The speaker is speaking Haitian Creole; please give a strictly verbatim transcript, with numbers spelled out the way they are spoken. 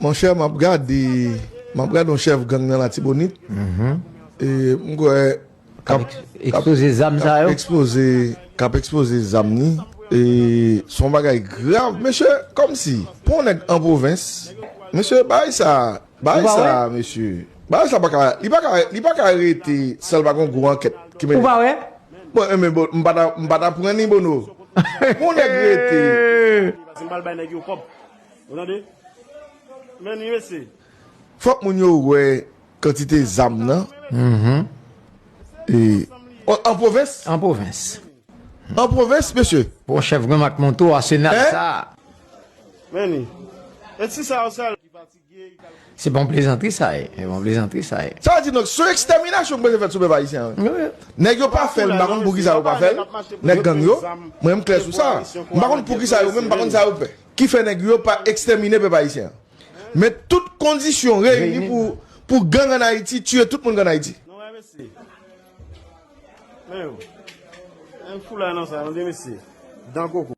Monchè, m ap gade, m ap gade yon chèf gang nan Latibonit. E, m kwè k ap, k ap ekspoze zam sa yo. K ap ekspoze, k ap ekspoze zam ni. E, se yon bagay grav, mesye, kòmsi, pou yon nèg an pwovens, mesye, bagay sa, bagay sa, mesye, bagay sa pa ka, li pa ka, li pa ka rete san l pa gen yon gwo ankèt ki mennen. Ou pa wè? Bon, e, men bon, m pa ta, m pa ta pran ni, Bono. Pou yon nèg rete. Paske m pral bay nèg yo kòb. Ou tande? Men ni, mesye. Fòk moun yo wè kantite zam nan. E, an, an pwovens? An pwovens. An pwovens, mesye. Bon, chèf gang ak moto, asenal sa. Men ni. E si sa yo sèl. Se pa yon plezantri sa ye. Se pa yon plezantri sa ye. Sa vle di, donk, se yon ekstèminasyon k bezwen fèt sou pèp ayisyen an. Wi, wi. Nèg yo pa fè l, m pa konn poukisa yo pa fè l. Nèg gang yo, mwen, m klè sou sa. M pa konn poukisa yo menm, m pa konn sa yo pè. Ki fè nèg yo pa ekstèmine pèp ayisyen an. Men tout kondisyon reyini pou, pou gang ann Ayiti tiye tout moun k ann Ayiti. Men yo, men foulay nan sa, tande mesye. Dan koko.